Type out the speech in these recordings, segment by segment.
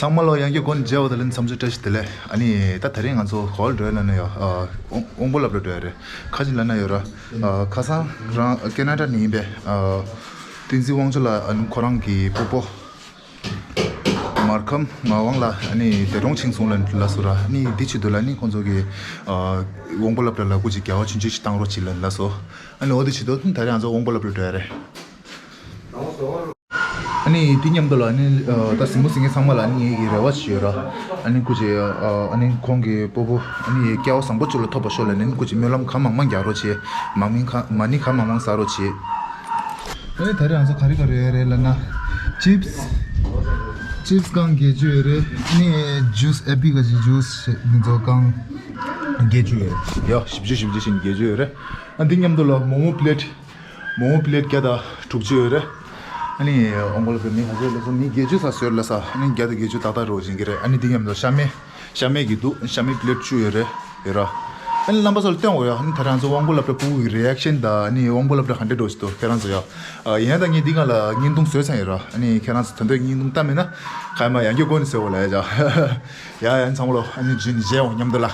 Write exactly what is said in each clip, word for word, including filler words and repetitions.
ཚང་མ་ལ་ཡང་བསྐྱར་སྒོ་ནས་མཇལ་བ་དང་ལྷན་འཛོམས་ཚོགས་བཀྲ་ཤིས་བདེ་ལེགས། ཨ་ནི་ད་དེ་རིང་ང་ཚོ་ག་པར་འགྲོ་ཡ་ལབ་ན་ཡ། ཨ། དབང་དབང་པོ་སློབ་གྲྭ་འགྲོ་ཡ་རེད། ཁ་ཅིག་ལབ་ན་ཡོད་ར། ཨ། ཁ་སང་རང་ཁེ་ན་ཌ་ནས་ཡིན་པས། ཨ། བསྟན་འཛིན་དབང་ཕྱུག་ལགས། ཨ་ནི་ཁོ་རང་གི་སྤོ་བོ་མར་ཁམས་ངག་དབང་ལགས། ཨ་ནི་འདས་གྲོངས་ཕྱིན་སོང་ལབ་ལབ་སོང་ར། ཨ་ནི་འདི་ཆེད་དུ་ལ་ནི་ཁོང་ཚོ་གི། ཨ། དབང་པོ་སློབ་གྲྭ་ལ་སྐུ་མཁྱེན་རྒྱལ་བ་ཆོས་འབྱོར་ཞིག་བཏང་རོགས་བྱེད་ལབ་ལབ་སོང་། ཨ་ནི་འོ་དེ་ཆེད་དུ་ད་རེས་ང་ཚོ་དབང་པོ་སློབ་གྲྭ་འགྲོ་ཡ་རེད། ཨ་ནི་དེ་མཉམ་དུ་ལ་ནི། ཨ། ད་གཟིགས་མོ་གཟིགས་མཁན་ཚང་མ་ལ་ནི་ངེད་ཀྱི་རེ་བ་ཞིག་ཡོད་ར། ཨ་ནི་སྐུ་མཁྱེན། ཨ། ཨ་ནི་ཁོང་གི་སྤོ་བོ་ཨ་ནི་སྐྱེ་བ་བཟང་པོ་ཅིག་ལ་ཐོབ་པར་ཤོག་ལབ་ནི། སྐུ་མཁྱེན་སྨོན་ལམ་གང་མང་མང་རྒྱག་རོགས་བྱེད། མ་ནི་གང་མ་ནི་གང་མང་མང་ཟ་རོགས་བྱེད། ཨ་ནི་ད་རེས་ང་ཚོ་ག་རེ་ག་རེ་ཡོད་རེད་ལབ་ན། ཅིབས། ཅིབས་གང་བརྒྱད་ཅུ་ཡོད་རེད། ཨ་ནི་ཇུས་ཨེ་པི་ཀ་ཅི་ཇུས་འདི་ཚོ་གང་བརྒྱད་ཅུ་ཡོད་རེད། ཡ། བཞི་བཅུ་བཞི་བཅུ་བཞིན་བརྒྱད་ཅུ་ཡོད་རེད། ཨ། འདི་མཉམ་དུ་ལ་མོག་མོག་པི་ལེཊ། མོག་མོག་པི་ལེཊ་བརྒྱ་དང་དྲུག་ཅུ་ཡོད་རེད། ཨ་ནི་ཨོང་གོ་ལ་པའི་མི་ག་ཚོད་ལ་སོང་། མི་བརྒྱད་ཅུ་ཙམ་ཟེར་ལ་ས། ཨ་ནི་བརྒྱ་དང་བརྒྱད་ཅུ་ཏག་ཏག་རེད་བཞིན་གྱི་རེད། ཨ་ནི་འདི་མཉམ་དུ་ཤ་མེད། ཤ་མེད་ཀྱི་འདུག་ཤ་མེད་པི་ལེཊ་བཅུ་ཡོད་རེད། ཡོད་ར། ཨ་ནི་རྣམ་པ་ཚོ་ལ་སྟོན་འོ་ཡ། ཨ་ནི་ད་རང་ཚོ་དབང་པོ་སློབ་གྲྭ་ཕྲུ་གུ་གི་རི་ཨེག་ཤན་དང་། ཨ་ནི་དབང་པོ་སློབ་གྲྭ་ག་འདྲ་འགྲོ་ཞིག་འདུག་ཁྱེད་རང་ཚོ་ཡ། ཨ། ཡིན་ན་ད་ངས་འདི་སྒང་ལ་བརྙན་ཐུང་བཟོས་ཚར་ཡོད་ར། ཨ་ནི་ཁྱེད་རང་ཚོ་ད་འདོད་བརྙན་ཐུང་ལྟ་མེད་ན། ཁ་མ་ཡང་བསྐྱར་སྒོ་ནས་ཟེར་བ་ལ་ཡ། ཡ་ཡ། ཚང་མ་ལོ། ཨ་ནི་རྗེས་ནས་མཇལ་ཡོང་མཉམ་དུ་ལ།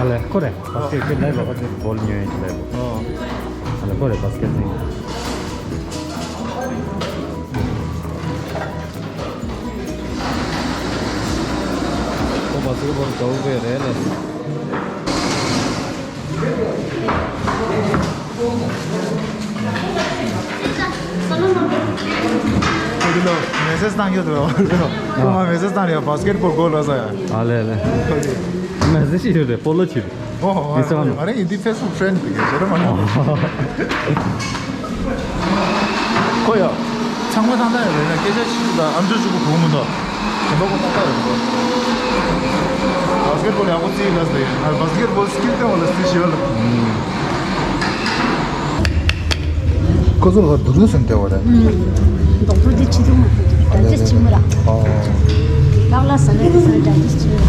ཨ་ལེ་ཁོ་རེ་བ་སི་ཀེ་ཊི་ལེ་ལོ། ཁོ་ཚོ་བོལ་ཉོས་ཡིན་ལེ་ལོ། ཨ་ལེ་ཁོ་རེ་བ་སི་ཀེ་ཊི་ལེ། ཁོ་བ་སི་ཀེ་ཊི་བོལ་དགའ་བོ་དཔེ་རེད་ལེ། ཁོ་འདི་ལ་མེ་སེ་ཇི་བཏང་རྒྱུ་འདུག་ཁོ་མ་མེ་སེ་ཇི་བཏང་རེད། བ་སི་ཀེ་ཊི་བོལ་དགོས་ལབ་ས་ཡ། ཨ་ལེ་ལེ། མེ་སེ་ཇི་ཡོད་རེད། ཕོ་ལོ་བྱེད་རེད། ཨོ། ཨིན་སི་ཊ་གྷ་རམ། ང་རང་ཡིན་དུས་ཕེ་སི་བུག་ཕེ་རེན་ཌི་དེ་ག་ཞེ་དྲག་མ་ནོར། ཁོ་ཡ། ཚང་མ་ཐང་ཐང་ཡོད་རེད་ན། སྐད་ཆ་ཞིག་དང་ཨམ་ཅོག་གཅིག་པོ་གོ་མི་འདུག་དེ་འདྲ་པོ་ཐང་ཐང་ཡོད་འདུག་བ་སི་ཀེ་ཊི་བོལ་ཡག་པོ་རྩེ་ལབ་ཟེར། ང་བ་སི་ཀེ་ཊི་བོལ་སི་ཀིལ་སྟོན་པ་ལ་རྩེ་ཞེས་ལབ། ཁོ་ཚོ་ལ་དུ་རུ་སེམས་སྟེར་བ་རེད། ཨུམ། རྡོག་ཐོ་འདི་ཆི་ཐུང་མ་ཐུང་ཅིག་གྲ་རྒྱས་ཆི་མོ་ར། ཨོ། ལག་ལ་ཟ་ན་དེ་ཟ་ན་གྲ་རྒྱས་ཆི་མོ་ར།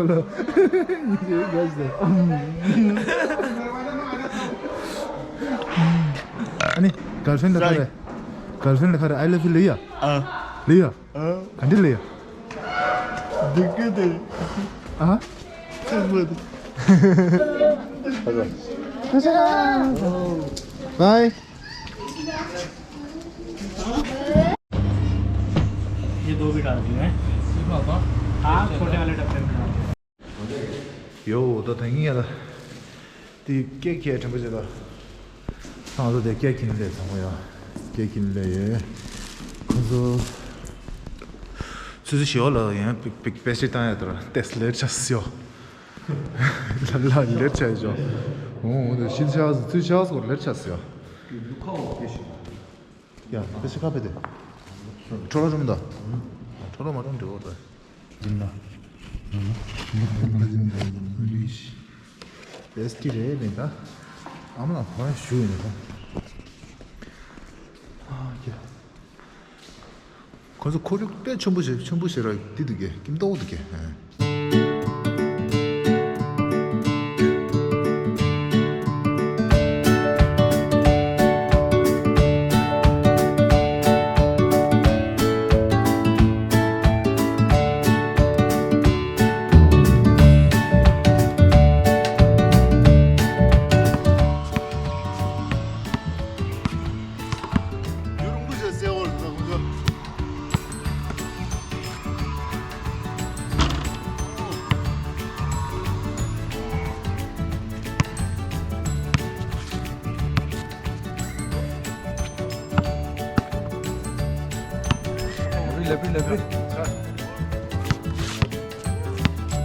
ཁོ་ལ། ཨ་ནི་གརལ་ཕྲེན་ལ་ཁ་རེ། གརལ་ཕྲེན་ལ་ཁ་རེ། I love you ལབ་ཡ། ཨ། ལབ་ཡ། ཨ། ག་འདྲ་ལབ་ཡ། འདི་སྐད་དེ། ཨ། ཚེ་མོ་དེ། Bye. ये दो भी डाल दिए हैं। हाँ, छोटे वाले डब्बे में डाल दिए। ཡོ། ད་ད་ངི་ཡ་ད། དེ་སྐད་ཁྱེད་དྲན་པ་བྱེད་ད། ང་ཚོ་དེ་སྐད་ཁྱེད་ལས་ཚང་མ་ཡ། སྐད་ཁྱེད་ལས་ཡོད། ཁོ་ཚོ། ཚུལ་ཚུལ་ཞིག་ལ་ཡང་པིག་པིག་པེ་སི་ཊི་བཏང་ཡ་དེ་ར་ཏེས་ལེར་ཆ་སི་ཡོ། ལ་ལ་ལེར་ཆ་ཡོ། འོ་འོ་དེ་ཤིན་ཆ་ཚུལ་ཆ་སྐོར་ལེར་ཆ་སི་ཡོ། ཡ། དེ་ཤི་ཁ་པེ་དེ། ཁྲོ་རོ་རུམ་ད། ཁྲོ་རོ་མ་རུམ་འདྲི་བོ་ད། ཡིན་ན། བེ་སི་ཊི་རེད་ནི་ད། ཨ་མ་ལ་ཧོན་ཞུ་ཡིན་ད། ཨ་ཀྱ། ཁོ་ཚོ་ཁོར་ཡུག་དཔེ་ཆེན་པོ་ཞིག་ཆེན་པོ་ཞིག་ར་འདི་འདུག་གས། ཀྱིམ་ཏོག་འདུག་གས། ཡུན་རིང་པོ་ཞིག་གསལ་བོར་འདུག་ཁོང་ཚོ།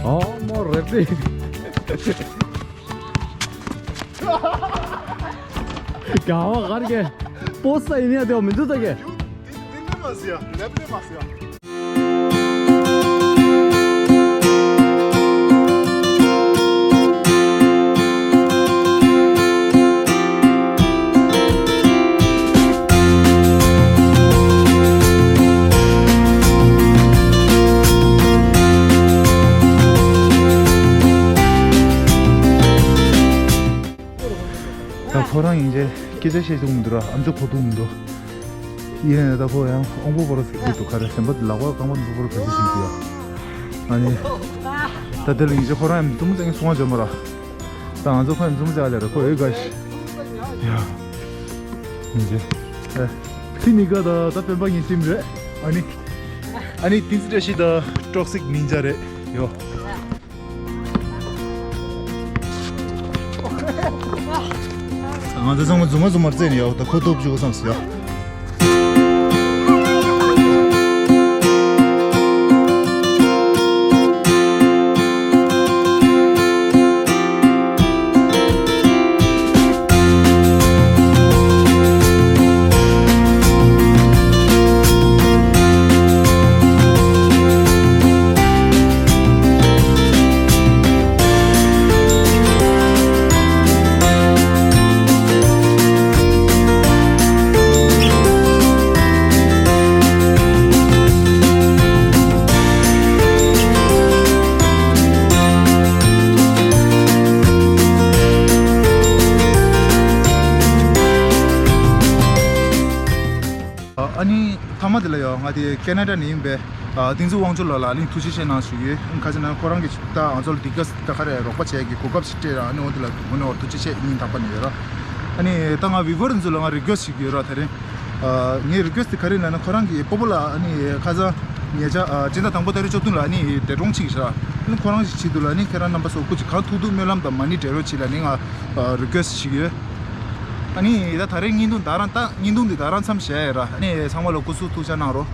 ཨོ་མོ་རེ་པི། ག་བ་གར་གེ། པོ་ས་ཡིན་ཡ་དེ་བ་མི་འདུག་ད་གེ། འདི་འདི་ནི་མ་ཟེར་ཡ། ལེབ་ནི་མ་ཟེར་ཡ། ད་ཁོ་རང་ཡིན་ཚེ་སྐད་ཆ་བཤད་ཐུབ་མི་འདུག་ར། ཨམ་ཅོག་གོ་ཐུབ་མི་འདུག་ཡིན་ནའི་ད་ཁོ་ཡང་ཨོང་པོ་པོ་རོ་ཟེར་གྱི་འདུག་ག་རེ་ཟེར་པ། ལག་པ་རྐང་པ་མི་པོ་རོ་ག་ཚོད་བྱིན་གྱི་ཡོད། ཨ་ནི་ད་དེ་ལ་ཡིན་ཚེ་ཁོ་རང་ཡང་མི་ཐུབ་མོ་ཙང་གི་སོང་བ་འཇོན་པ་ར། ད་ང་ཚོ་ཁོ་ཡང་མི་ཐུབ་མོ་ཙང་ལས་ར་ཁོ་ཨེ་ག་ཤི། ཡ། ཡིན་ཚེ། ཨེ། ཁི་ནི་ག་ད་ད་སྤེན་པ་ངའི་ཊིམ་རེད། ཨ་ནི། ཨ་ནི་ཏིན་ཙི་བཀྲ་ཤིས་ད་ཊོག་སིག་ནིན་ཇ་རེད་ཡོ། ང་ཚོ་ཚང་མ་རྫུན་མ་རྫུན་མར་རྩེ་ནས་ཡོད། ད་ཁོ་སྟོབས་བཅུག་བསམ་སོང་ཡ། ཨ་ནི་མཐའ་མ་དེ་ལ་ཡང་ང་དེ་ཀེ་ན་ཌ་ནས་ཡིན་པའི་ཨ་བསྟན་འཛིན་དབང་ཕྱུག་ལགས་ལ་ཨ་ནི་ཐུགས་རྗེ་ཆེ་གནང་ཞུ་གི་ཡོད། ཁ་ཅིག་ན་ཁོ་རང་གིས་ད་ང་ཚོ་ལ་འདི་ག་ད་ག་རེ་རོགས་པ་བྱས་ཀྱི་གོ་སྐབས་ཤིག་སྤྲད་ར། ཨ་ནི་འོ་དེ་ལ་དངོས་གནས་འོ་ཐུགས་རྗེ་ཆེ་སྙིང་ཐག་པ་ནས་ཡོད་ར། ཨ་ནི་ད་ང་བི་ཡུ་ཨར་ཚོ་ལ་ང་རི་ཀུ་ཨེ་སི་ཊི་ཞིག་ཡོད་ར། དེ་རིང་ཨ་ངའི་རི་ཀུ་ཨེ་སི་ཊི་དེ་ག་རེ་ལབ་ན། ཁོ་རང་གིས་སྤོ་བོ་ལགས་ཨ་ནི་ཁ་སང་ཉེ་ཆར་ཨ་སྤྱི་ཟླ་དང་པོ་ཏ་རིག་བཅུ་བདུན་ལ་ཨ་ནི་འདས་གྲོངས་ཕྱིན་ཤག་ཨ་ནི་ཁོ་རང་གི་ཆེད་དུ་ལ་ཨ་ནི་ཁྱེད་རང་རྣམ་པ་ཚོ་སྐུ་མཁྱེན་གང་ཐུབ་ཐུབ་སྨོན་ལམ་དང་མ་ཎི་སྤྲད་རོགས་བྱེད་ལབ་ནི་ང་རི་ཀུ་ཨེ་སི་ཊི་ཞིག་ཡོད། ཨ་ནི་ད་ད་རེས་བརྙན་ཐུང་ད་རང་ད་བརྙན་ཐུང་འདི་ད་རང་མཚམས་བཞག་ཡ་ར། ཨ་ནི་ཚང་མ་ལ་སྐུ་གཟུགས་ཐུགས་ཅག་གནང་རོགས།